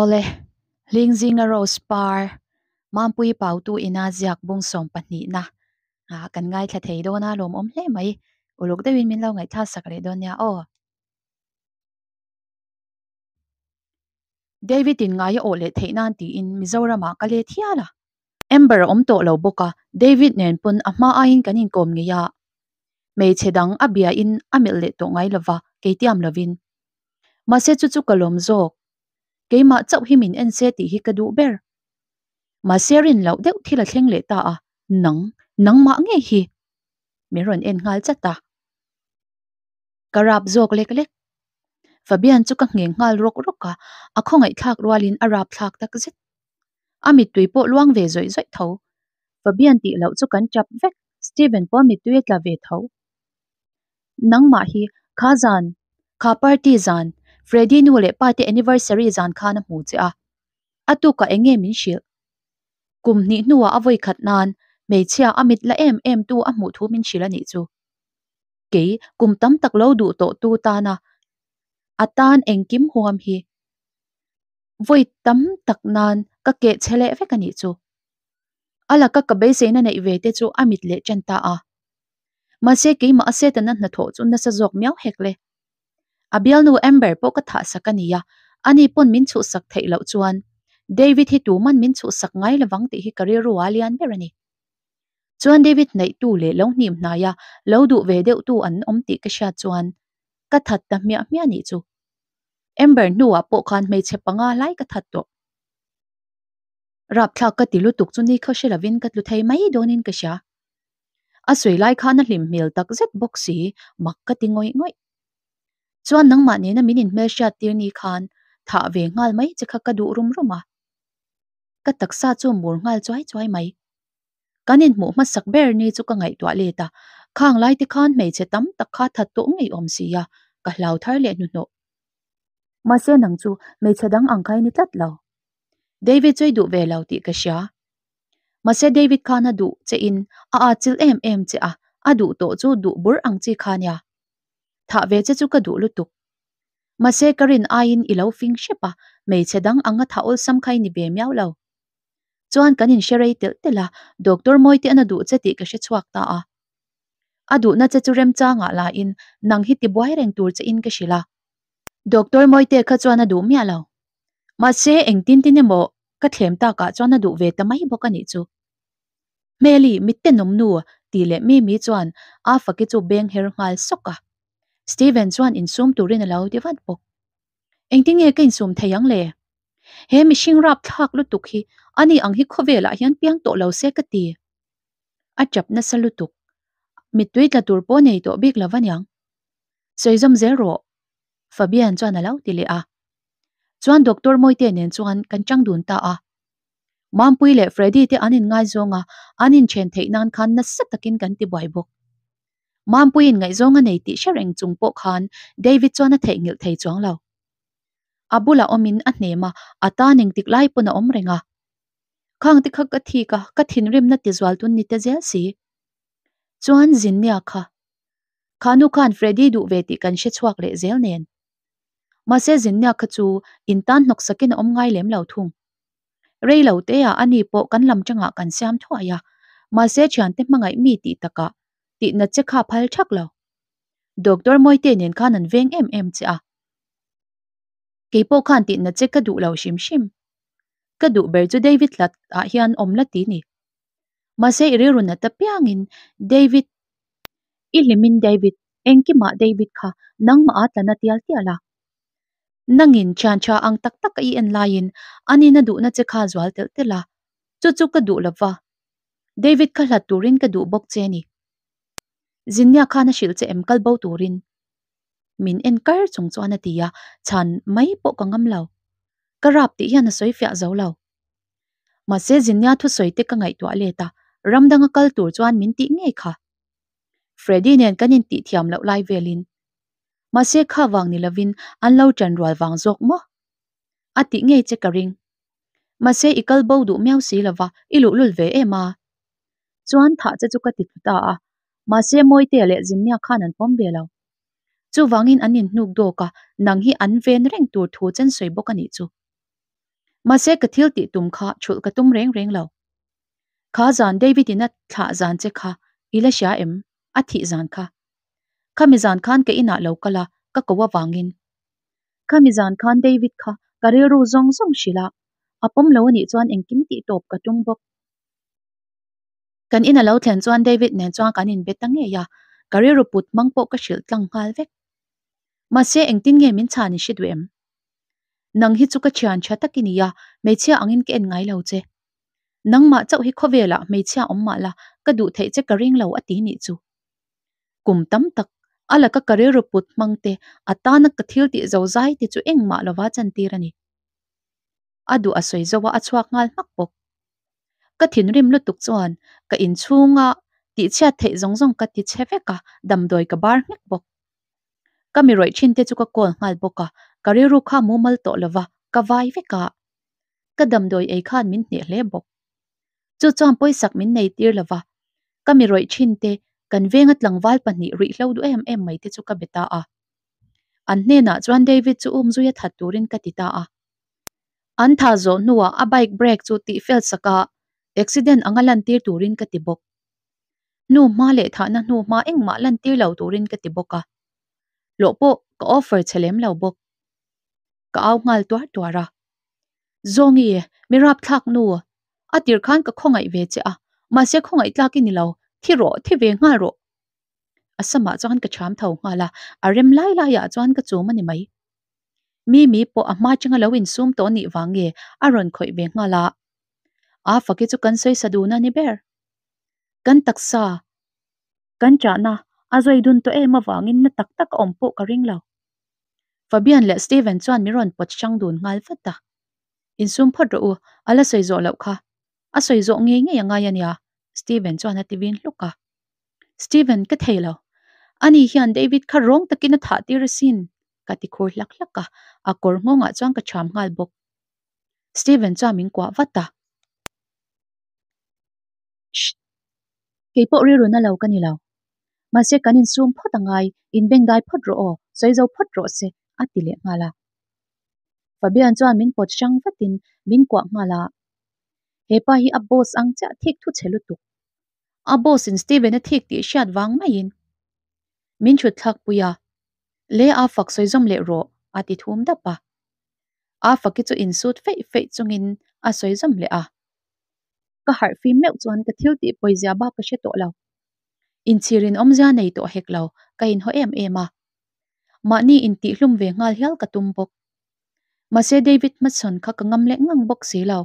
Awle, Hling zinga Rose par, Mampui Pautu ina ziak bung sawm pahnihna ah kan ngaithla thei dawn a, lawmawm hle mai. Uluk deuhin min lo ngaihthlak sak leh dawn nia aw. David in ngai a awh leh theih nan tiin Mizoram ah ka let hial a. Amber a awm tawh lo bawk a, David nen pawn a hma aiin kan inkawm ngei a. Hmeichhe dang a bia in a melh leh tawh ngai lova, kei tiam lovin. Mahse chu chu ka lawm zawk. Keimah chauh hi min en se tih hi ka duh ber. Mahse rin loh deuh thil a thleng leh ta a, nang, nangmah ngei hi. Min rawn en nghal chat a. Ka rap zawk lek lek. Fabian chu ka ngheng nghal rawk rawk a, a khawngaihthlak rualin a rap thlak tak zet. A mittui pawh luang ve zawih zawih tho. Fabian tih loh chu kan tap vek, Steven pawh a mittui a tla ve tho. Nangmah hi kha zan, kha party zan, Freddy nu leh pa te anniversary zan khan a hmu che a. A tukah eng nge min hrilh? Kum hnih hnuah a vawi khat nan hmeichhia a mit la em em tu a hmuh thu min hrilh a nih chu. Kei kum tam tak lo duh tawh tu tana a tan engkim huam hi vawi tam tak nan ka keh che leh vek a nih chu. A laka ka beiseina neih ve te chu a mit leh ṭan ta a. Mahse keimah a Setana hnathawh chu nasa zawk miau hek le. A bialnu Amber pawh ka thah sak a ni a, ani pawn min chhuhsak theih loh chuan David hi tuman min chhuhsak ngai lovang tih hi ka rilru a lian ber a ni. Chuan David hnaihtu leh lo hnim hnaia lo duh ve deuhtu an awm tih ka hriat chuan ka that ta hmiah hmiah nih chu. Amber hnuah pawh khan hmeichhe panga lai ka that tawh. Rapthlak ka ti lutuk chu ni khaw hre lovin ka tlu thei mai dawnin ka hria. A sawi lai khan a hlim hmel tak zet bawk si, mak ka ti ngawih ngawih. Chuan nangmah nena min inhmelhriat tir ni khan thah ve nghal mai che kha ka duh rum rum a. Ka taksa chu mur nghal chuai chuai mai. Kan inhmuh hmasak ber ni chu ka ngaihtuah let a, khang lai te khan hmeichhe tam tak kha that tawh ngei awm si a, ka hlau thar leh hnuhnawh. Mahse nang chu hmeichhe dang ang kha i ni tlat lo. David chu i duh ve lo tih ka hria. Mahse David khan a duh che in a atchilh em em che a, a duh tawh chu duh bur ang chi kha nia. Thah ve che chu ka duh lutuk. Mahse ka rin aiin i lo fing hrep a, hmeichhe dang anga thah awlsam kha i ni ve miau lo. Chuan kan inhre rei telh telh a, Doctor Mawite'n a duh che tih ka hre chhuak ta a. A duhna che chu remchangah la in nang hi tibuai reng tur che in ka hrilh a. Doctor Mawite kha chuan a duh miah lo. Mahse engtin tin emaw ka thlem takah chuan a duh ve ta mai bawk a nih chu. Hmeli, mittenawm nu tih leh Mimi chuan a faki chu beng her nghal sawk a. Steven chuan insum turin a lo ti vat bawk. Engtin nge ka insum thei ang le? He mihring rapthlak lutuk hi ani ang hi khawvelah hian piang tawh lo se ka ti. A chap nasa lutuk. Mittui tla tur pawh nei tawh bik lo va niang. Sawi zawm zel rawh. Fabian chuan a lo ti leh a. Chuan Doctor Mawite nen chuan kan chang dun ta a. Mampui leh Freddy te an inngaizawng a, an inthen theih nan khan nasa takin kan ti buai bawk. Mampuiin ngaihzawng a nei tih hre reng chung pawh khan David chuan a theihnghilh thei chuang lo. A bulah awmin a hnem a, a tan engtik lai pawn a awm reng a. Khang te kha ka thik a, ka thinrimna ti zual tun ni te zel si. Chuan Zinnia kha. Kha nu khan Freddy duh ve tih kan hre chhuak leh zel nen. Mahse Zinnia kha chu in tan hnawk sakin a awm ngai lem lo thung. Rei lo te ah ani pawh kan lam tangah kan siam thuai a, mahse thiante hmangaih mi tih takah tihna che kha phal thak lo. Doctor Mawite nen khan an veng em em che a. Keipawh khan tihna che ka duh lo hrim hrim. Ka duh ber chu David hlat ah hian awm la ti ni. Mahse i rilru nat apiangin David i hlimin David engkimah David kha nangmah a tla na tial tial a. Nangin thian tha ang tak tak a i en laiin anin a duhna che kha zual telh telh a, chu chu ka duh lova. David kha hlat turin ka duh bawk che ni. Zinnia khan a hrilh che em kal bo turin. Min en kar chung chuan a ti a, chhan mai pawh ka ngam lo. Ka rap tih hian a sawi fiah zo lo. Mahse Zinnia thusawi te ka ngaihtuah let a, ram danga kal tur chuan min tih ngei kha. Freddy nen kan intih thiam loh lai velin. Mahse kha vang ni lovin an lo ṭan rual vang zawk maw? A tih ngei che ka ring. Mahse i kal bo duh miau si lova, i luhlul ve em a. Chuan thah che chu ka ti tlu ta a, mahse Mawite leh Zinnia khan an pawm ve lo. Chuvangin an inhnuk dawk a, nang hi an ven reng tur thu chen sawi bawk a nih chu. Mahse ka thil tih tum kha thulh ka tum reng reng lo. Kha zan David in a thlah zan che kha i la hria em? A thih zan kha. Khami zan khan ka inah lo kal a, ka ko avangin. Khami zan khan David kha ka rilru zawng zawng hrilh a, a pawm lo anih chuan engkim tih tawp ka tum bawk. Kan in a lo thlen chuan David nen chuan kan inbe ta ngei a, ka rilru put hmang pawh ka hrilh tlang nghal vek. Mahse engtin nge min chhan i hre duh em? Nang hi chu ka thian tha tak i ni a, hmeichhia angin ka en ngai lo che. Nangmah chauh hi khawvelah hmeichhia awm mah la, ka duh theih che ka ring lo a ti nih chu. Kum tam tak a laka ka rilru put hmang te, a tana ka thil tih zo zai te chu engmah lova chantir a ni. A duh a sawi zo a, a chhuak nghal hmak bawk. Ka thinrim lutuk chuan ka inchhunga tihchhiat theih zawng zawng ka ti chhe vek a, damdawi ka bar nghek bawk. Ka mi rawih thin te chu ka call nghal bawk a, ka rilru kha mumal tawh lova ka vai vek a. Ka damdawi ei khan min hneh hle bawk. Chu chuan pawisak min nei tir lova, ka mi rawih thin te kan venga tlangval pahnih ruihhlo duh em em mai te chu ka be ta a. An hnenah chuan David chu umzui a that turin ka ti ta a. An tha zawh hnuah a bike brake chu tih fel sak a, accident anga lantir turin ka ti bawk. Hnu hma leh thahna hnu hma engmah lantir lo turin ka ti bawk a. Hlawh pawh ka offer che lem lo bawk. Ka au nghal tuar tuar a. Zawngi, mi rapthlak nu, a tir khan ka khawngaih ve che a, mahse khawngaih tlak i ni lo, thi rawh, thi ve nghal rawh. A samah chuan ka cham tho nghal a, a rem lai laiah chuan ka chum a ni mai. Mimi pawh a hma changa lo insum tawh nih vang nge a rawn khawih ve nghal a. A faki chu kan sawi sa dun a ni ber. Kan taksa, kan chahna a zawi dun tawh em avangin na tak tak a awm pawh ka ring lo. Fabian leh Steven chuan min rawn pawt hrang dun nghal vat a. Insum phawt rawh u, a la sawi zawh loh kha. A sawi zawh ngei ngei a ngai a nia, Steven chuan a ti vin hluk a. Steven, ka thei lo. Ani hian David kha rawng takin a thah tir asin, ka ti khur hlak hlak a, a kawr nghawngah chuan ka cham nghal bawk. Steven chuan min kuah vat a. Shh! Kei pawh rilru na lo ka ni lo. Mahse kan insum phawt a ngai, inbengdai phawt rawh aw, sawi zo phawt rawh se, a ti leh nghal a. Fabian chuan min pawt hrang vatin min kuah nghal a. Hepa hi a boss ang chiah thik thu chhe lutuk. A boss in Steven a thik tih hriat vang maiin min thut thlak pui a, Le a fak sawi zawm leh rawh a ti thum dap a. A faki chu insut feih feih chungin a sawi zawm leh a. Ka harh fim meuh chuan ka thil tih pawizia bak ka hre tawh lo. Inchhir in awmzia nei tawh hek lo, ka inhaw em em a. Mahni intihhlum ve nghal hial ka tum bawk. Mahse David hmachhawn kha ka ngam leh ngang bawk si lo.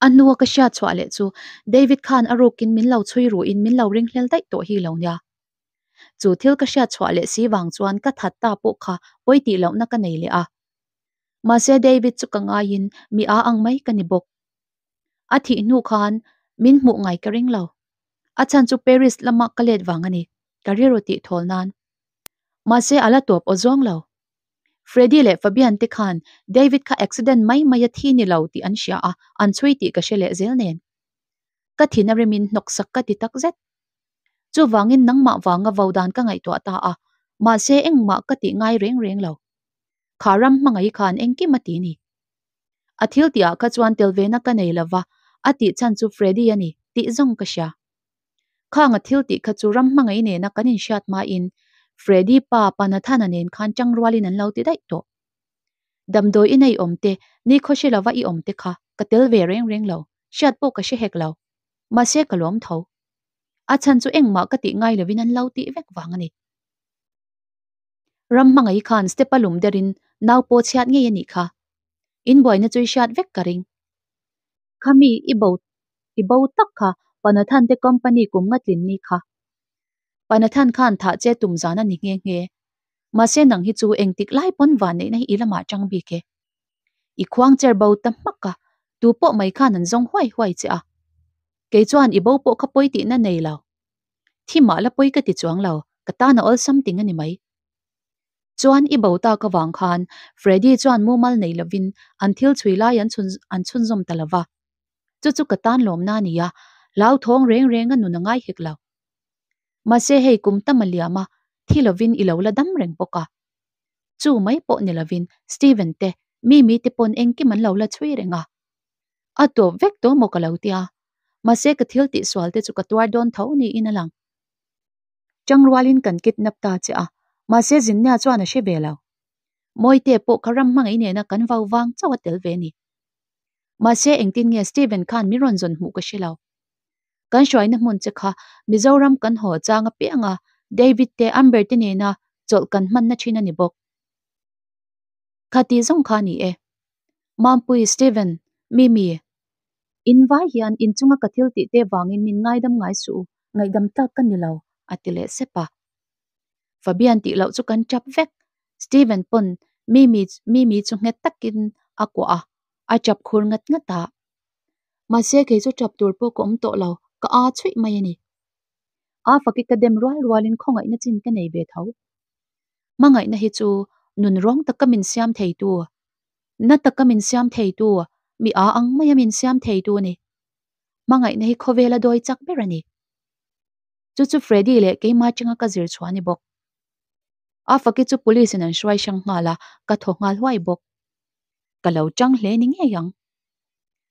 A hnua ka hriat chhuah leh chu David khan a rukin min lo chhui ruin min lo ringhlel daih tawh hi lo nia. Chu thil ka hriat chhuah leh si vang chuan ka that ta pawh kha pawi tih lohna ka nei leh a. Mahse David chu ka ngaiin mi a ang mai ka ni bawk. A thih hnu khan min hmuh ngai ka ring lo. A chhan chu Paris lama ka let vang a ni, ka rilru tih thawl nan. Mahse a la tawp aw zawng lo. Freddy leh Fabian te khan David kha accident mai mai a thi ni lo tih an hria a, an chhui tih ka hre leh zel nen. Ka thin a rimin hnawksak ka ti tak zet. Chuvangin nangmah vanga vo dan ka ngaihtuah ta a, mahse engmah ka tih ngai reng reng lo. Kha ram hmangaih khan engkim a ti ni. A thil tihah kha chuan tel vena ka nei lova, a tih chhan chu Freddy a ni tih zawng ka hria. Khang a thil tih kha chu ram hmangaih nena kan inhriat hmain Freddy pa Panathana nen khan tang rualin an lo ti daih tawh. Damdawi i nei awm te, nikhaw hre lova i awm te kha ka tel ve reng reng lo, hriat pawh ka hre hek lo. Mahse ka lawm tho. A chhan chu engmah ka tih ngai lovin an lo tih vek vang a ni. Ram hmangaih khan step a lum derin nau pawh chhiat ngei a nih kha. In buaina chu i hriat vek ka ring. Khami i bo i bo tak kha Panathan te company kum nga tlin ni kha. Panathan khan thah che tum zan a ni nghe nghe. Mahse nang hi chu engtik lai pawn van neihna hi i lamah chang bik e. I khuang cher bo ta hmak a, tu pawh mai khan an zawng huai huai che a. Kei chuan i bo pawh kha pawi tihna nei lo. Thi mah la pawi ka ti chuang lo, ka tan a awl something a ni mai. Chuan i bo tak avang khan Freddy chuan mumal nei lovin an thil chhui lai an chhun an chhunzawm ta lova. Chu chu ka tan lawmna a ni a, hlauthawng reng reng a nun a ngai hek lo. Mahse hei kum tam a liam a, thi lovin i lo la dam reng bawk a. Chu mai pawh ni lovin Steven te, Mimi te pawn engkim an lo la chhui reng a. A tawp vek tawh maw ka lo tia. Mahse ka thil tihsual te chu ka tuar dawn tho niin a lang. Changrualin kan kidnap ta che a, mahse Zinnia chuan a hre ve lo. Mawite pawh kha ram hmangaih nena kan vau vang chauh a tel ve ni. Mahse engtin nge Steven khan min rawn zawn hmuh ka hre lo. Kan hruaina hmun che kha Mizoram kan haw chang apiang a, David te Amber te nena chawlh kan hmanna thin a ni bawk. Khati zawng kha ni e. Mampui, Steven, Mimi. In vai hian inchunga ka thil tih te vangin min ngaidam ngai suh u, ngaihdam tlak ka ni lo, a ti leh sep a. Fabian tih loh chu kan tap vek. Steven pawn Mimi Mimi chu nghet takin a kuah a, a tap khur ngat ngat a. Mahse kei chu tap tur pawh ka awm tawh lo, ka aa chhuih mai a ni. A faki ka dem rual rualin khawngaihna chin ka nei ve tho. Hmangaihna hi chu nun rawng taka min siam theitu, na taka min siam theitu, mi aa ang maia min siam theitu a ni. Hmangaihna hi khawvela dawi chak ber a ni. Chu chu Freddy leh keimah atanga ka zir chhuah a ni bawk. A faki chu police in an hruai hrang nghal a, ka thaw nghal huai bawk. Ka lo chang hle ni ngei ang.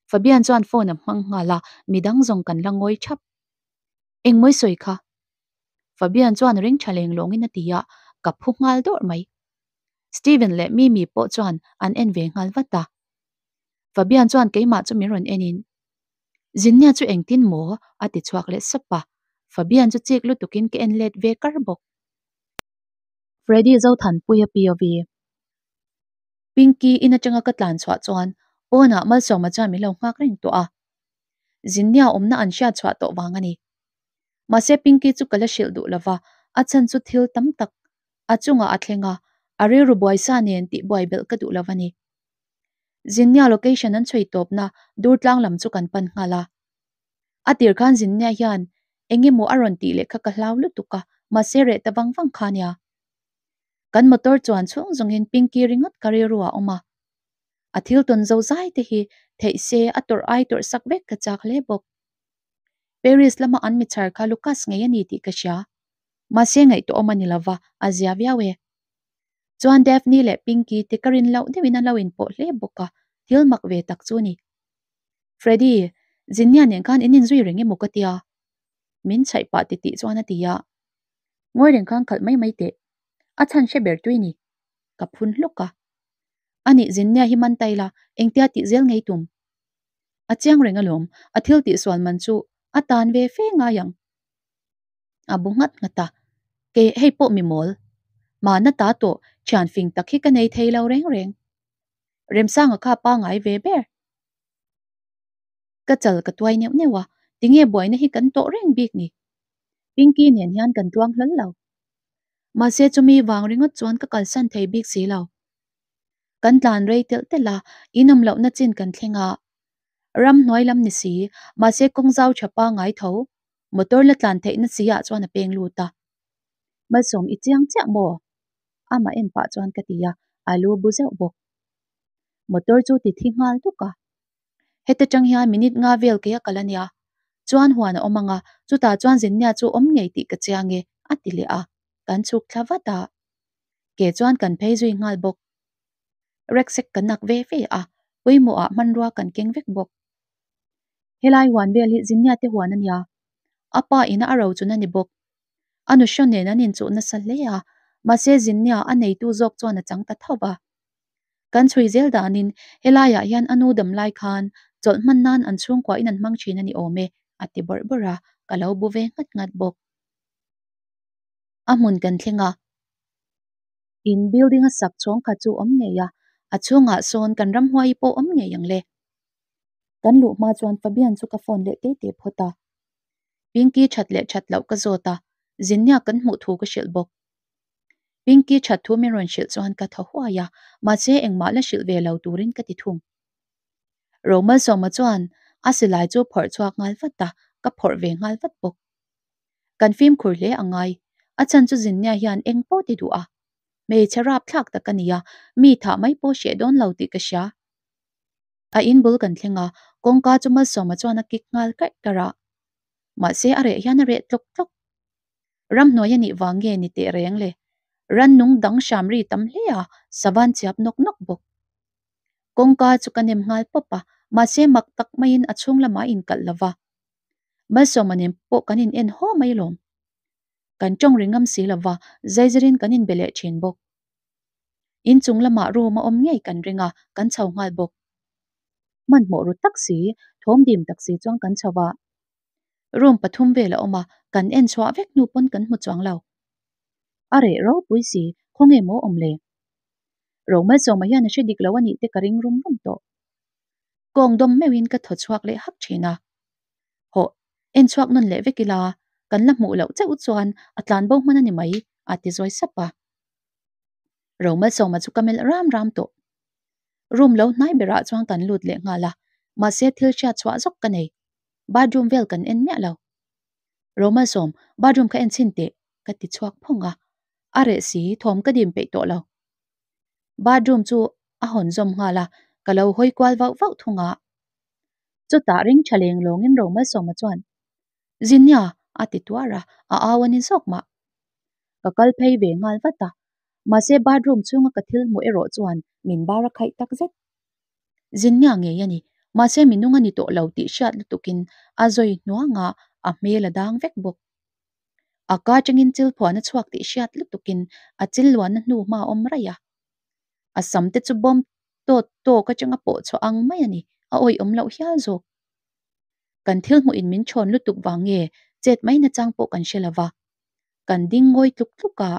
Fabian chuan phone a hmang nghal a, midang zawng kan la ngawi thap. Engmawi sawi kha? Fabian chuan ring tha leng lawngin a ti a, ka phu nghal dawrh mai. Steven leh Mimi pawh chuan an en ve nghal vat a. Fabian chuan keimah chu min rawn en in, Zinnia chu engtin maw? a ti chhuak leh sap a, Fabian chu chik lutukin ka en let ve kar bawk. Freddy Zothanpuia POV. Pinky in atanga ka tlan chhuah chuan pawnah Malsawma chuan min lo nghak reng tawh a. Zinnia awmna an hriat chhuah tawh vang a ni. Mahse Pinky chu ka la hrilh duh lova, a chhan chu thil tam tak a chungah a thleng a, a rilru buaisa nen tih buai belh ka duh lova ni. Zinnia location an chhui tawpna Durtlang lam chu kan pan nghal a. A tir khan Zinnia hian eng emaw a rawn tih leh kha ka hlau lutuk a, mahse reh ta vang vang kha nia. Kan motor chuan chhung zawngin Pinky ringawt ka rilru a awm a. A thil tawn zo zai te hi theih se a tawrh ai tawrh sak vek ka chak hle bawk. Paris lama an michhar kha Lucas ngei a ni tih ka hria. Mahse ngaihtuah awm a ni lova, a zia viau e. Chuan Daphne leh Pinky te ka rin loh deuhin an lo inpawh hle bawk a, thil mak ve tak chu a ni. Freddy, Zinnia nen khan in inzui reng emaw ka tia? Min chhaih pah titih chuan a ti a. Ngawi reng khan khalh mai mai teh. A chhan hre ber tui ni. Ka phun hlawk a. Anih Zinnia hi man ta ila, engtia tih zel ngei tum? A chiang reng alawm, a thil tihsual man chu a tan ve fe ngai ang. A bu nghat nghat a, Kei hei pawh mi mawl. Mahna ta tawh thian fing tak hi ka nei thei lo reng reng. Remsanga kha pangai ve ber. Ka chal ka tuai neuh neuh a, tinge buaina hi kan tawh reng bik ni? Pinky nen hian kan tluang hlawl lo. Mahse chumi vang ringawt chuan ka kalsan thei bik si lo. Kan tlan rei telh telh a, inawm lohna chin kan thleng a. Ram hnuai lam ni si, mahse kawng zau tha pangai tho. Motor la tlan theihna si ah chuan a peng lut a. Malsawm i chiang chiah maw? Amah en pah chuan ka ti a, a lu bu zeuh bawk. Motor chu ti thi nghal duk a. Heta tang hian minute nga vel kei a kal a nia. Chuan huan a awm ang a, chutah chuan Zinnia chu awm ngei tih ka chiang e, a ti leh a. Kan chhuk thla vat a. Ke chuan kan phei zui nghal bawk. Rucksack ka nak ve ve a, pawimawh ah hmanrua kan keng vek bawk. Helai huan vel hi Zinnia te huan a nia. A pa ina a ro chun a ni bawk. A nu hrawn nen an inchuh nasa hle a, mahse Zinnia a neitu zawk chuan a chang ta tho va. Kan chhui zel danin helaiah hian a nu dam lai khan chawlh hman nan an chhungkua in an hmang thin a ni awm e, a ti bawrh bawrh a, ka lo bu ve nghat nghat bawk. A hmun kan thleng a. In building a sak chhawng kha chu awm ngei a, a chhungah sawn kan ramhuai pawh awm ngei ang le. Kan luh hma chuan Fabian chu ka phone leh te te phawt a. Pinky that leh that loh ka zawt a, Zinnia kan hmuh thu ka hrilh bawk. Pinky that thu min rawn hrilh chuan ka thaw huai a, mahse engmah la hrilh ve lo turin ka ti thung. Romalsawma chuan a silai chu phawrh chhuak nghal vat a, ka phawrh ve nghal vat bawk. Kan fimkhur hle a ngai. A chhan chu Zinnia hian eng pawh ti duh a. Hmeichhe rapthlak tak a ni a, mi thah mai pawh hreh dawn lo tih ka hria. A in bul kan thleng a, kawngka chu Malsawma chuan a kik nghal karh karh a. Mahse a reh hian a reh tlawk tlawk. Ramhnuai a nih vang nge ni teh reng le? Rannung dang hram ri tam hle a, savan chiap nawk nawk bawk. Kawngka chu ka nem nghal pawp a, mahse mak tak maiin a chhung lamah a inkalh lo va. Malsawma nen pawh kan in en haw mai lawm. Kan tawng ri ngam si lo va, zaizirin kan inbe leh thin bawk. Inchung lamah room a awm ngei kan ring a, kan chho nghal bawk. Hmanhmawh ru tak si, thawm dim tak si chuan kan chho a. Room pathum vel a awm a, kan en chhuah vek hnu pawn kan hmu chuang lo. A reh ropui si, khawnge maw awm le? Romalsawma hian a hre dik lo a nih te ka ring rum rum tawh. Kawng dawm meuhin ka thaw chhuak leh hak thin a. Hawh, en chhuak nawn leh vek ila, kan la hmuh loh chauh chuan a tlan bo hman a ni mai, a ti zawi sap a. Romalsawma chu ka melh ram ram tawh. Room lo hnai berah chuan kan lut leh nghal a, mahse thil hriat chhuah zawk ka nei. Bathroom vel kan en miah lo. Romalsawm, bathroom kha en chhin teh, ka ti chhuak phawng a. A reh si, thawm ka dim peih tawh lo. Bathroom chu a hawn zawm nghal a, ka lo hawi kual vauh vauh thung a. Chutah ring tha leng lawngin Romalsawma chuan, Zinnia! a ti tuar a, a au a ni zawk mah. Ka kal phei ve nghal vat a, mahse bathroom chhunga ka thil hmuh erawh chuan min bar a khaih tak zet. Zinnia ngei a ni, mahse minung a ni tawh lo tih hriat lutukin a zawi hnuangah a hmel a dang vek bawk. A ka atangin chil phuan a chhuak tih hriat lutukin a chil luanna hnu hma a awm raih a. A sam te chu bawm tawt tawk atanga pawh chhuah ang mai a ni, a awihawm loh hial zawk. Kan thil hmuhin min chhawn lutuk vang nge chet mai nachang pawh kan hre lova, kan ding ngawi tluk tluk a,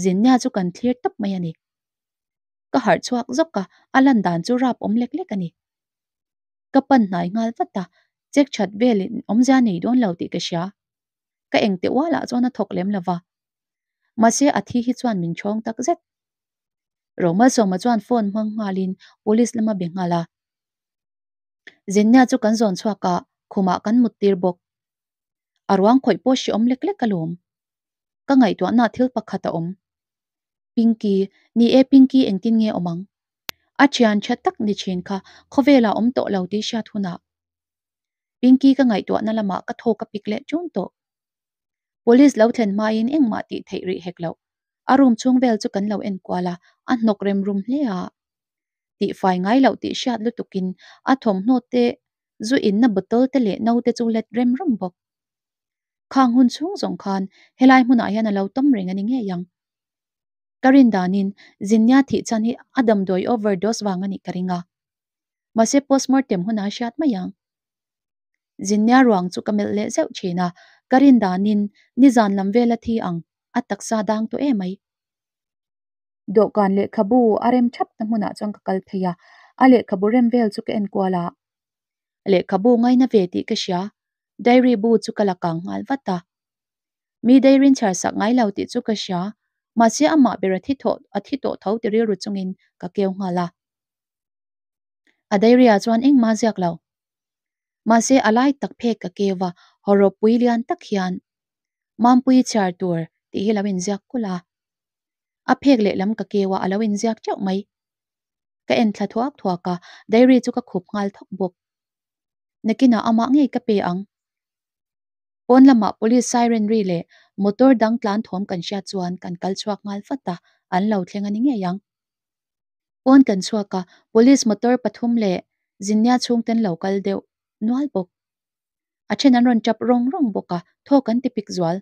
Zinnia chu kan thlir tawp mai a ni. Ka harh chhuak zawk a, a lan dan chu rap awm lek lek a ni. Ka pan hnai nghal vat a, check that velin awmzia nei dawn lo tih ka hria. Ka engte ualah chuan a thawk lem lo va. Mahse a thi hi chuan min chhawng tak zet. Romalsawma chuan phone hmang nghalin police lama be nghal a. Zinnia chu kan zawn chhuak a, khumah kan mut tir bawk. A ruang khawih pawh hre awm lek lek alawm. Ka ngaihtuahna thil pakhat a awm. Pinky, ni e Pinky engtin nge awm ang? A thian tha tak ni thin kha khawvelah awm tawh lo tih hriat hunah Pinky ka ngaihtuahna lamah ka thawk a pik leh ṭun tawh. Police lo thlen hmain engmah tih theih rih hek loh. A room chhung vel chu kan lo en kual a, a hnawk rem rum hle a. Tihfai ngai loh tih hriat lutukin a thawmhnaw te zu inna bottle te leh no te chu let rem rum bawk. Khang hun chhung zawng khan helai hmunah hian a lo tawm reng a ni ngei ang. Ka rin danin Zinnia thih chhan hi a damdawi overdose vang a nih ka ring a. Mahse postmortem hunah a hriat mai ang. Zinnia ruang chu ka melh leh zeuh thin a, ka rin danin nizan lam vela thi ang a taksa dang tawh emai. Dawhkan lehkhabu a rem thap na hmunah chuan ka kal phei a, a lehkhabu rem vel chu ka en kual a. Lehkhabu ngaina ve tih ka hria, diary bu chu ka la kang nghal vat a. Mi dairy in chhiar sak ngai lo tih chu ka hria, mahse amah ber a thi thawh a thi tawh tho ti rilru chungin ka keu nghal a. A diary ah chuan engmah ziak lo. Mahse a lai tak phek ka keu a, hawrawp pui lian tak hian Mampui chhiar tur tih hi lo inziak kulh a. A phek lehlam ka keu a, a lo inziak teuh mai. Ka en thla thuak thuak a, diary chu ka khup nghal thawk bawk. Nakinah amah ngei ka pe ang. Pawn lamah police siren ri leh motor dang tlan thawm kan hriat chuan kan kal chhuak nghal vat a, an lo thleng a ni ngei ang. Pawn kan chhuak a, police motor pathum leh Zinnia chhungten lo kal deuh nual bawk. A then an rawn tap rawng rawng bawk a, thaw kan ti pik zual.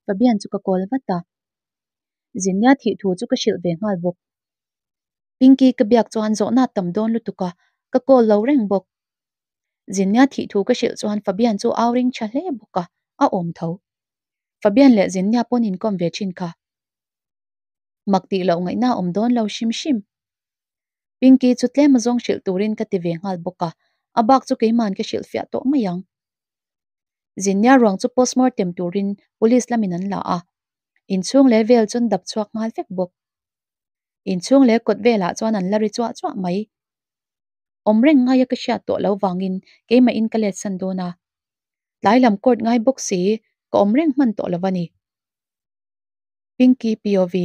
Fabian chu ka call vat a, Zinnia thih thu chu ka hrilh ve nghal bawk. Pinky ka biak chuan zawhna a tam dawn lutuk a, ka call lo reng bawk. Zinnia thih thu ka hrilh chuan Fabian chu au ring tha hle bawk a, a awm tho. Fabian leh Zinnia pawn inkawm ve thin kha. Mak tih loh ngaihna a awm dawn lo hrim hrim. Pinky chu tlem a zawng hrilh turin ka ti ve nghal bawk a, a bak chu keima'n ka hrilh fiah tawh mai ang. Zinnia ruang chu postmortem turin police lamin an la a, inchhung leh vel chuan dap chhuak nghal vek bawk. Inchhung leh kawt velah chuan an la ri chuah chuah mai. Awm reng ngaia ka hriat tawh lo vangin keimahin ka let san dawn a. Tlai lam court ngai bawk si, ka awm reng hman tawh lo a ni. Pinky POV.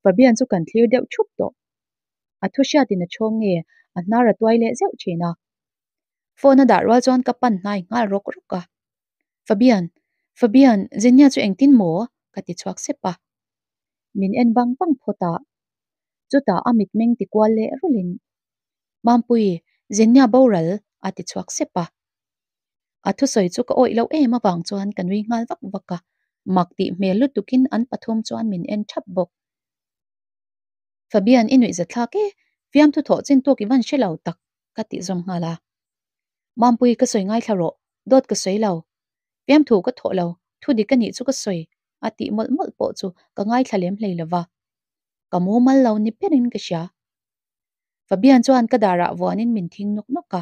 Fabian chu kan thlir deuh thup tawh. A thu hriatin a chhawng nge a hnar a tuai leh zeuh thin a. Phone a dah rual chuan ka pan hnai nghal rawk rawk a. Fabian, Fabian, Zinnia chu engtin maw? ka ti chhuak sep a. Min en vang vang phawt a. Chutah a mitmeng ti kual leh rulhin, Mampui, Zinnia boral, a ti chhuak sep a. A thusawi chu ka awih loh em avang chuan ka nui nghal vak vak a, mak tih hmel lutukin an pathum chuan min en thap bawk. Fabian i nuih zathlak e, fiamthu thawh chin tawk i van hre lo tak, ka tih zawm nghal a. Mampui ka sawi ngaithla rawh, dawt ka sawi lo. Fiamthu ka thawh lo, thu dik a nih chu ka sawi, a tih mawlh mawlh pawh chu ka ngaithla lem hlei lo va. Ka mumal lo ni berin ka hria. Fabian chuan ka darah vuanin min thing nawk nawk a.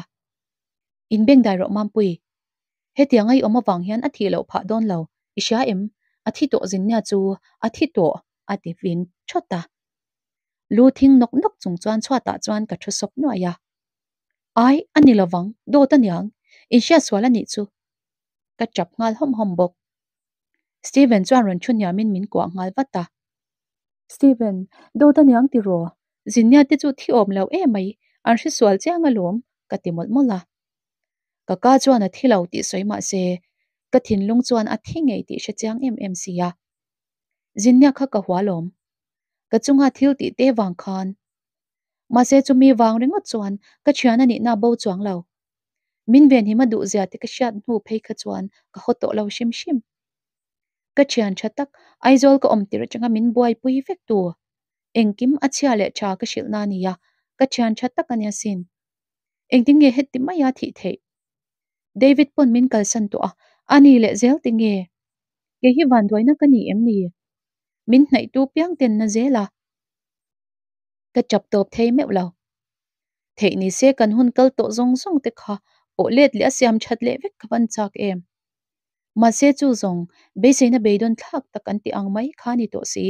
Inbengdai rawh Mampui. Hetiang a i awm avang hian a thih loh phah dawn lo, i hria em? A thi tawh zinnia chu a thi tawh, a ti vin thawt a. Lu thing nawk nawk chung chuan chhuatah chuan ka thu sawp nuaih a. Ai, a ni lovang, dawt a niang, inhriat sual a nih chu. Ka tap nghal hawm hawm bawk. Steven chuan rawn thu hniamin min kuah nghal vat a. Steven, dawt a niang tiraw? Zinnia te chu thi awm lo emai, an hresual chiang alawm, ka ti mawlh mawlh a. Ka ka chuan a thi lo tih sawi mah se, ka thinlung chuan a thi ngei tih hre chiang em em si a. Zinnia kha ka hua lawm. Ka chunga thil tih te vang khan. Mahse chumi vang ringawt chuan ka thian a nihna bo chuang lo. Min venhim a duhzia te ka hriat hnu phei kha chuan ka haw tawh lo hrim hrim. Ka thian tha tak, Aizawl ka awm tir atanga min buaipui vek tu. Engkim a chhia leh tha ka hrilh na ania, ka thian tha tak a nia sin. Engtin nge heti maia thih theih? David pawn min kalsan tawh a, a ni leh zel ti nge? Kei hi vanduaina ka ni em ni? Min hnaihtu piang ten na zel a. Ka chap tawp thei meuh lo. Theih ni se kan hun kal tawh zawng zawng te kha pawh let leh a siam that leh vek ka van chak em. Mahse chu zawng beiseina beidawn thlak tak an ti ang mai kha ni tawh si.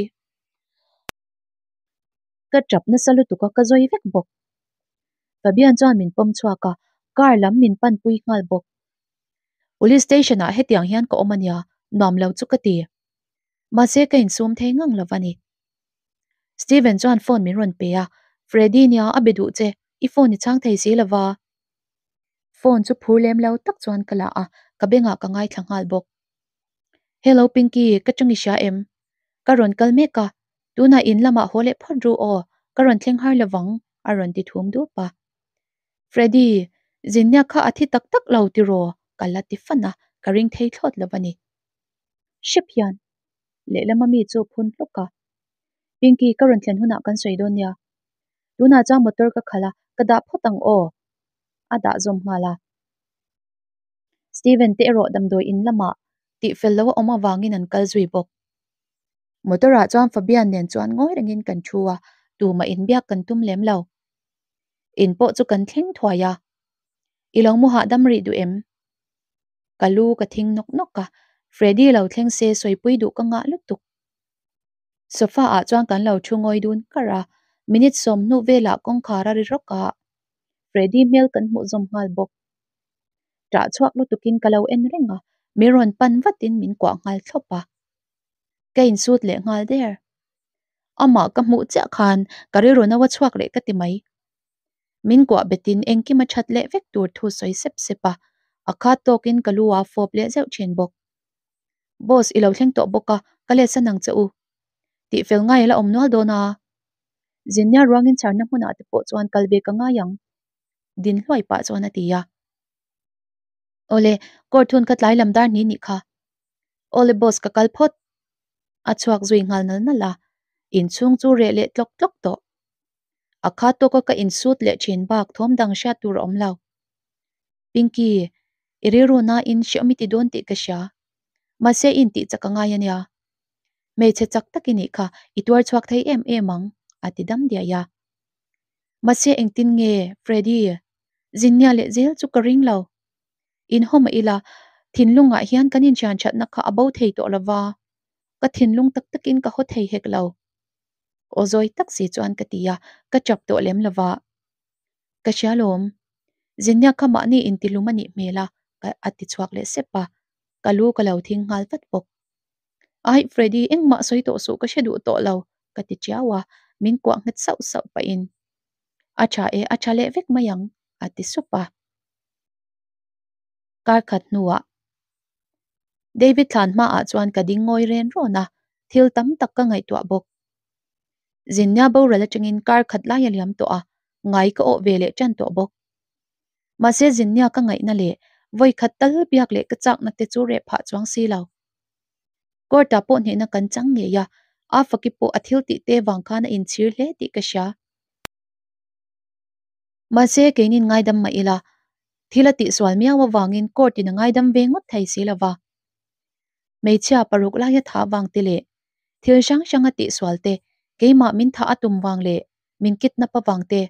Ka tap nasa lutuk a ka zawi vek bawk. Fabian chuan min pawm chhuak a, car lam min pan pui nghal bawk. Police station ah hetiang hian ka awm ania, nuam lo chu ka ti. Mahse ka insum thei ngang lo a ni. Steven chuan phone min rawn pe a, Freddy nia a be duh che, i phone i chhang thei si lo va. Phone chu phur lem lo tak chuan ka la a, ka bengah ka ngaithla nghal bawk. Hello Pinky, ka tang i hria em? Ka rawn kal mek a, tunah in lamah haw leh phawt ru aw, ka rawn thleng har lovang a rawn ti thum dup a. Freddy, zinnia kha a thi tak tak lo tiraw? Ka la ti fan a, ka ring thei thlawt lo a ni. Hrep hian lehlama mi chu phun hlawk a. Pinky, ka rawn thlen hunah kan sawi dawn nia. Tunah chuan motor ka khalh a, ka dah phawt ang aw. A dah zawm nghal a. Steven te erawh damdawi in lamah tih fel lo a awm avangin an kal zui bawk. Motor ah chuan Fabian nen chuan ngawi rengin kan thu a, tumah inbiak kan tum lem lo. In pawh chu kan thleng thuai a. I lo mu hahdam rih duh em? Ka lu ka thing nawk nawk a, Freddy lo thleng se sawipui duh ka ngah lutuk. Sofa ah chuan kan lo thu ngawi dun kar a, minute sawmhnu velah kawngkhar a ri rawk a, Freddy hmel kan hmuh zawm nghal bawk. Ṭah chhuak lutukin ka lo en reng a, min rawn pan vatin min kuah nghal thlawp a. Ka insut leh nghal der. Amah ka hmuh chiah khan ka rilru no a chhuak leh ka ti mai. Min kuah betin engkim a that leh vek tur thu sawi sep sep a, a khat tawkin ka lu a fawp leh zeuh thin bawk. Boss i lo thleng tawh bawk a, ka let san ang che u. Tih fel ngai a la awm nual dawn a. Zinnia ruangin chharna hmunah te pawh chuan kal ve ka ngai ang. Din hluai pah chuan a ti a. Awle, court hun kha tlai lam dar hnih nih kha. Awle boss ka kal phawt. A chhuak zui nghal nal nal a, inchhung chu reh leh tlawk tlawk tawh. A kha tawka ka insut leh thin bak thawm dang hriat tur a awm lo. Pinky, i rilru nain hreawm i ti dawn tih ka hria. Mahse i intih chak a ngai a nia. Hmeichhe chak tak i nih kha i tuar chhuak thei em em ang, a ti dam diai a. Mahse engtin nge Freddy, Zinnia leh zel chu ka ring lo. Inhaw mah ila, thinlungah hian kan inṭhian ṭhatna kha a bo thei tawh lo va, ka thinlung tak takin ka haw thei hek lo. Aw zawi tak si chuan ka ti a, ka chap tawh lem lo va. Ka hria lawm. Zinnia kha mahni intilum a nih hmel a, ka a ti chhuak leh sep a, ka lu ka lo thing nghal vat bawk. Ai Freddy, engmah sawi tawh suh ka hre duh tawh lo, ka ti chiau a, min kuah nghet sauh sauh pahin. A tha e, a tha leh vek mai ang, a ti sup a. Kar khat hnuah David thlan hmaah chuan ka ding ngawi ren rawn a, thil tam tak ka ngaihtuah bawk. Zinnia boral atangin kar khat lai a liam tawh a, ngai ka awh ve leh tan tawh bawk. Mahse Zinnia ka ngaihna leh vawi khat tal biak leh ka chakna te chu reh phah chuang si lo. Court ah pawh hnehna kan chang ngei a, a faki pawh a thil tih te vang khan a inchhir hle tih ka hria. Mahse keinin ngaidam mah ila, thil a tihsual miau avangin court in a ngaidam ve ngawt thei si lova. Hmeichhia paruk laia thah vang te leh thil hrang hrang a tihsual te, keimah min thah a tum vang leh min kidnap avang te,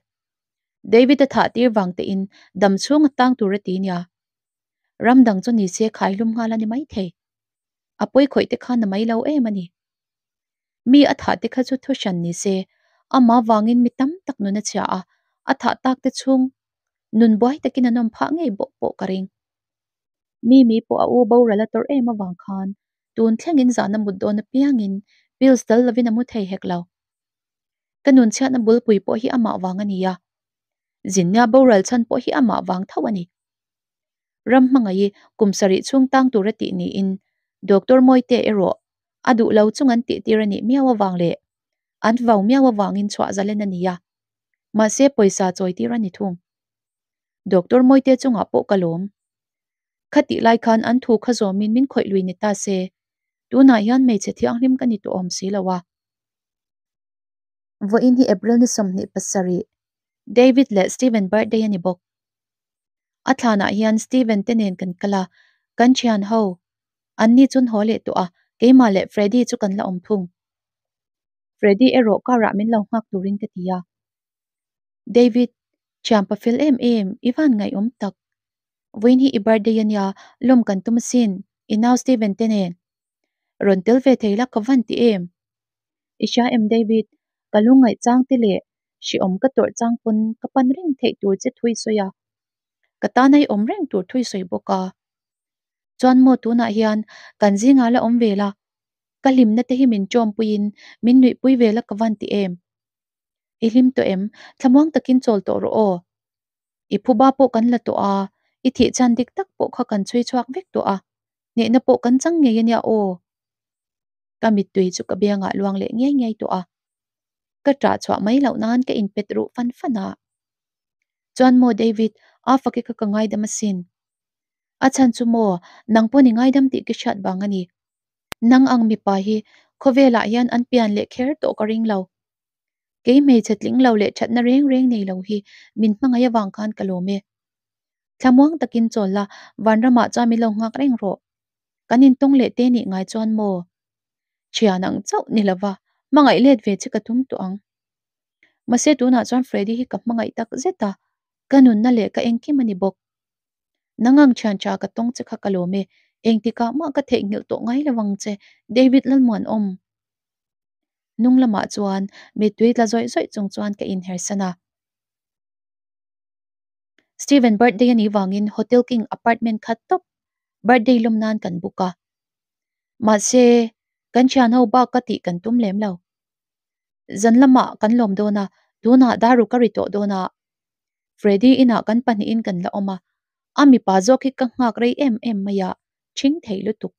David a thah tir vang te in dam chhung a tang tur a ti nia. Ram dang chu ni se khai hlum nghal a ni maithei. A pawi khawih te kha na mai lo em a ni. Mi a thah te kha chu thu hran ni se, amah vangin mi tam tak nun a chhia a, a thah tak te chhung nun buai takin an awm phah ngei bawk pawh ka ring. Mi mi pawh a u boral a tawrh em avang khan tun thlengin zahna mut dawn apiangin pills dal lovin a mu thei hek lo. Ka nun chhiatna bulpui pawh hi amah vang a ni a, zinnia boral chhan pawh hi amah vang tho a ni. Ram hmangaih kum sarih chhung tang tur a tih niin Doctor Mawite erawh a duh lo chung an tihtir a nih miau avang leh an vau miau avangin chhuah zalen a ni a, mahse pawisa chawitir a ni thung. Doctor Mawite chungah pawh ka lawm. Khatih lai khan an thu kha zawmin min khawih lui ni ta se, tunah hian hmeichhe thianghlim ka ni tawh awm si lo a. Vawiin hi April ni 27, David leh Steven birthday a ni bawk. A thlanah hian Steven te nen kan kal a, kan thian ho, an ni chun haw leh tawh a, keimah leh Freddy chu kan la awm thung. Freddy erawh car ah min lo nghak turin ka ti a. David, thianpa fel em em, i van ngaihawm tak. Vawiin hi i birthday a nia, lawm kan tum asin, i nau Steven te nen. Rawn tel ve thei la ka van ti em? I hria em David, ka lungngaih chang te leh hriawm ka tawrh chang pawn ka pan reng theih tur che thui sawi a, ka tan a i awm reng tur thui sawi bawk a. Chuan maw tunah hian kan zingah la awm ve la, ka hlimna te hi min ṭawmpuiin min nuihpui ve la ka van ti em? I hlim tawh em? Thlamuang takin chawl tawh rawh aw. I phuba pawh kan la tawh a, i thih chhan dik tak pawh kha kan chhui chhuak vek tawh a, hnehna pawh kan chang ngei a nia aw. Ka mittui chu ka biangah luang leh ngei ngei tawh a, ka ṭah chhuah mai loh nan ka inpet ruh fan fan a. Chuan maw David, a fak i kha ka ngaidam asin. A chhan chu maw, nang pawn i ngaidam tih ka hriat vang a ni. Nang ang mipa hi khawvelah hian an pian leh kher tawh ka ring lo. Kei hmeichhe tling lo leh thatna reng reng nei lo hi min hmangaih avang khan ka lawm e. Thlamuang takin chawl la, vanramah chuan min lo nghak reng rawh. Kan intawng leh te nih ngai chuan maw? Thian ang chauh ni lova, hmangaih let ve che ka tum tawh ang. Mahse tunah chuan Freddy hi ka hmangaih tak zet a, ka nunna leh ka engkim a ni bawk. Nang ang thian tha ka tawng che kha ka lawm e, engtikah mah ka theihnghilh tawh ngai lo ang che, David Lalmuanawm. Hnung lamah chuan mittui tla zawih zawih chung chuan ka inhersan a. Steven birthday a nih vangin Hotel King apartment khat tawp birthday lawm nan kan book a. Mahse, kan thian ho bak ka tih kan tum lem lo. Zan lamah kan lawm dawn a, tunah daru ka ri tawh dawn a. Freddy inah kan pahnihin kan la awm a, a mipa zawk hi ka nghak rei em em mai a, ṭhing thei lutuk.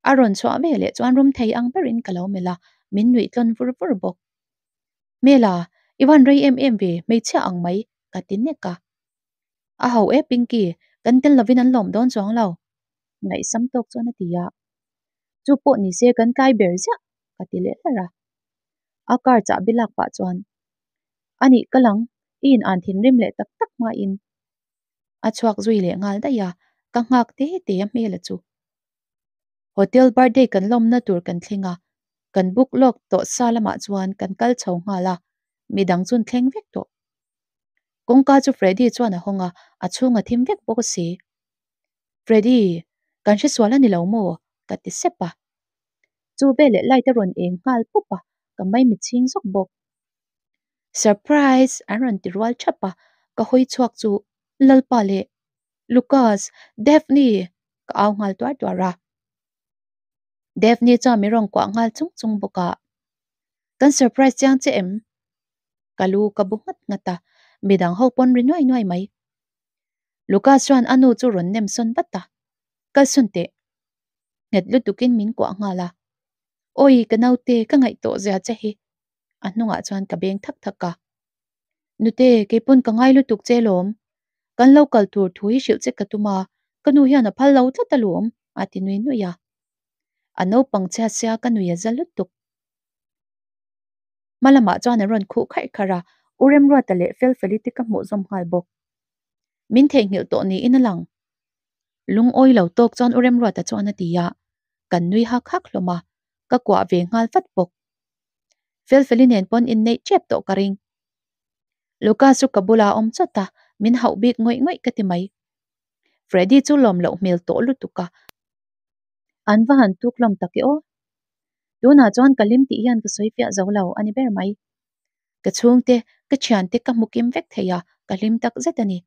A rawn chhuah ve leh chuan rum thei ang berin ka lo melh a, min nuih tlawn vur vur bawk. Hmela, i van rei em em ve, hmeichhia ang mai, ka ti nek a. A ho e Pinky, kan tel lovin an lawm dawn chuang lo, ngaihsam tawk chuan a ti a. Chu pawh ni se kan tlai ber ziah, ka ti leh hlar a. A car chahbi lak pah chuan, A nih ka lang, i in an thinrim leh tak tak hmain. A chhuak zui leh nghal daih a, ka nghak te te a hmel a chu. Hotel birthday kan lawmna tur kan thleng a, kan book lawk tawh sa lamah chuan kan kal chho nghal a, midang chun thleng vek tawh. Kawngka chu Freddy chuan a hawng a, a chhung a thim vek bawk si. Freddy, kan hresual a ni lo maw? ka ti sep a. Chu veleh light a rawn eng nghal pup a, ka maimi chhing zawk bawk. Surprise! an rawn ti rual thap a, ka hawi chhuak chu Lalpa leh Lucas, Daphne! ka au nghal tuar tuar a. Daphne chuan min rawn kuah nghal chung chung bawk a. Kan surprise chiang che em? Ka lu ka bu nghat nghat a, midang ho pawn ri nuai nuai mai. Lucas chuan a nu chu rawn nem sawn vat a, Kalsawn teh. Nghet lutukin min kuah nghal a. Awi ka naute, ka ngaih tawh zia che hi. A hnungah chuan ka beng thak thak a. Nute, keipawn ka ngai lutuk che lawm. Kan lo kal tur thu hi hrilh che ka tum a, ka nu hian a phal lo tlat alawm, a ti nui nui a. A naupang chhia sia ka nui a za lutuk. Hma lamah chuan an rawn khuh kharh kharh a, U Remruata leh Felfeli te ka hmuh zawm nghal bawk. Min theihnghilh tawh niin a lang. Lungawi lo tawk chuan U Remruata chuan a ti a, kan nui hak hak hlawm a, ka kuah ve nghal vat bawk. Felfeli nen pawn inneih tep tawh ka ring. Lucas chu ka bulah a awm chawt a, min hauh bik ngawih ngawih ka ti mai. Freddy chu lawm loh hmel tawh lutuk a. An va han tuk hlawm tak e aw. Tunah chuan ka hlim tih hian ka sawi fiah zo lo a ni ber mai. Ka chhungte, ka thiante ka hmu kim vek thei a, ka hlim tak zet a ni.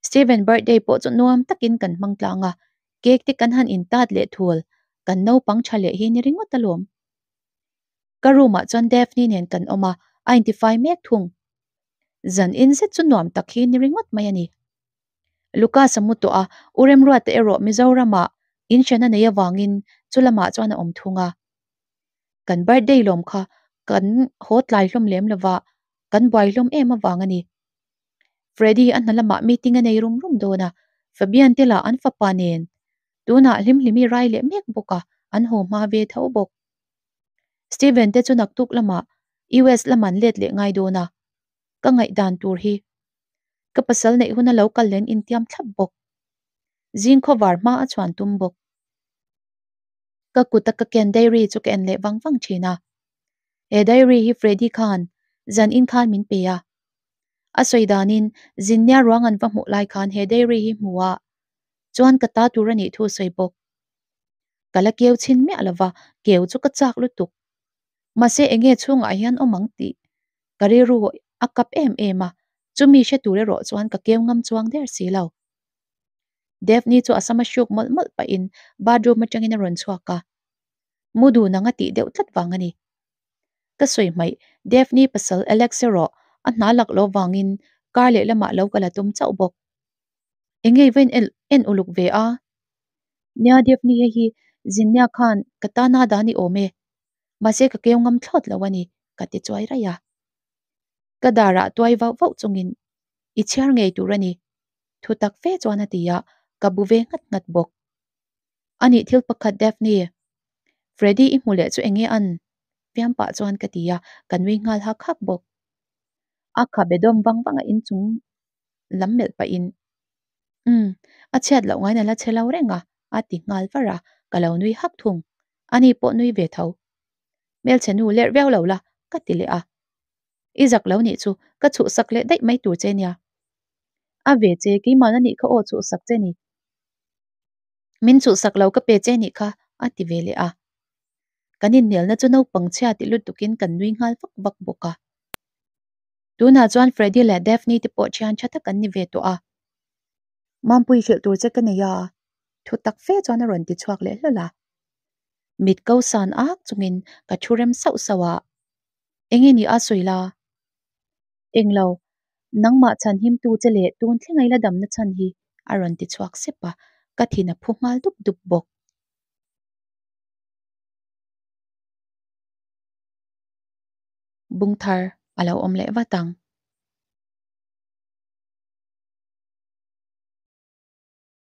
Steven birthday pawh chu nuam takin kan hmang tlang a, cake te kan han intat leh thul, kan naupang tha leh hi ni ringawt alawm. Ka room ah chuan Daphne nen kan awm a, a intifai mek thung. Zan in zet chu nuam tak hi ni ringawt mai a ni. Lucas a mu tawh a, U Remruata erawh Mizoramah inhriatna nei avangin chu lamah chuan a awm thung a. Kan birthday lawm kha kan haw tlai hlawm lem lova, kan buai hlawm em avang a ni. Freddy a hna lamah meeting a nei rum rum dawn a, Fabian te lah an fapa nen tunah hlimhlimi rai leh mek bawk a, an haw hma ve tho bawk. Steven te chu naktuk lamah US lam an let leh ngai dawn a, ka ngaihdan tur hi ka pasal neih huna lo kal len intiam thlap bawk. Zing khawvar hma a chhuan tum bawk. Ka kut a ka ken diary chu ka en leh vang vang thin a. He diary hi Freddy khan zan in khan min pe a. A sawi danin Zinnia ruang an va hmuh lai khan he diary hi hmu a chuan ka ta tur a nih thu a sawi bawk. Ka la keu chhin miah lova, keu chu ka chak lutuk. Mahse enge chhungah hian awm ang tih ka rilru a kap em em a, chumi hre tur erawh chuan ka keu ngam chuang der si lo. Daphne chu a sama hruk mawlh mawlh pahin bathroom atangin a rawn chhuak a, mu dun ang a tih deuh tlat vang a ni. Ka sawi hmaih, Daphne pasal Alex erawh a hna lak lo vangin car lehlamah lo kal a tum chauh bawk. Enge i va in en uluk ve a? Nia Daphne hei hi Zinnia khan ka tana dan i awm e, mahse ka keu ngam thlawt lo a ni, ka ti chuai raih a. Ka darah tuai vauh vauh chungin i chhiar ngei tur a ni, thu tak fe chuan a ti a, ka bu ve nghat nghat bawk. A nih thil pakhat Daphne, Freddy i hmu leh chu enge an? Fiam pah chuan ka ti a, ka nui nghal hak hak bawk. A khabe dawm vang vang a inchung lam melh pahin, Umm, a chhiat loh ngain a la che lo reng a, a ti nghal var a, ka lo nui hak thung. Ani pawh nui ve tho. Hmelchhe nu lerh viau lo la, ka ti leh a. I zak lo nih chu, ka chhuhsak leh daih mai tur che nia. A ve che, keimahna nih kha aw chhuhsak che ni. Min chhuhsak lo ka pe che nih kha, a ti ve leh a. Kan inhnialna chu naupang chhia ti lutukin kan nui nghal vak vak bawk a. Tunah chuan Freddy leh Daphne te pawh thian tha tak an ni ve tawh a. Mampui hrilh tur che ka nei a, thu tak fe chuan a rawn ti chhuak leh hlawl a. Mit ko san ak chungin ka thu rem sauh sauh a, Enge ni a sawi la? Englo, nangmah chhan himtu che leh tun thleng aila damna chhan hi a rawn ti chhuak sep a, ka thin a phu nghal dup dup bawk. Bungthar a lo awm leh vat ang.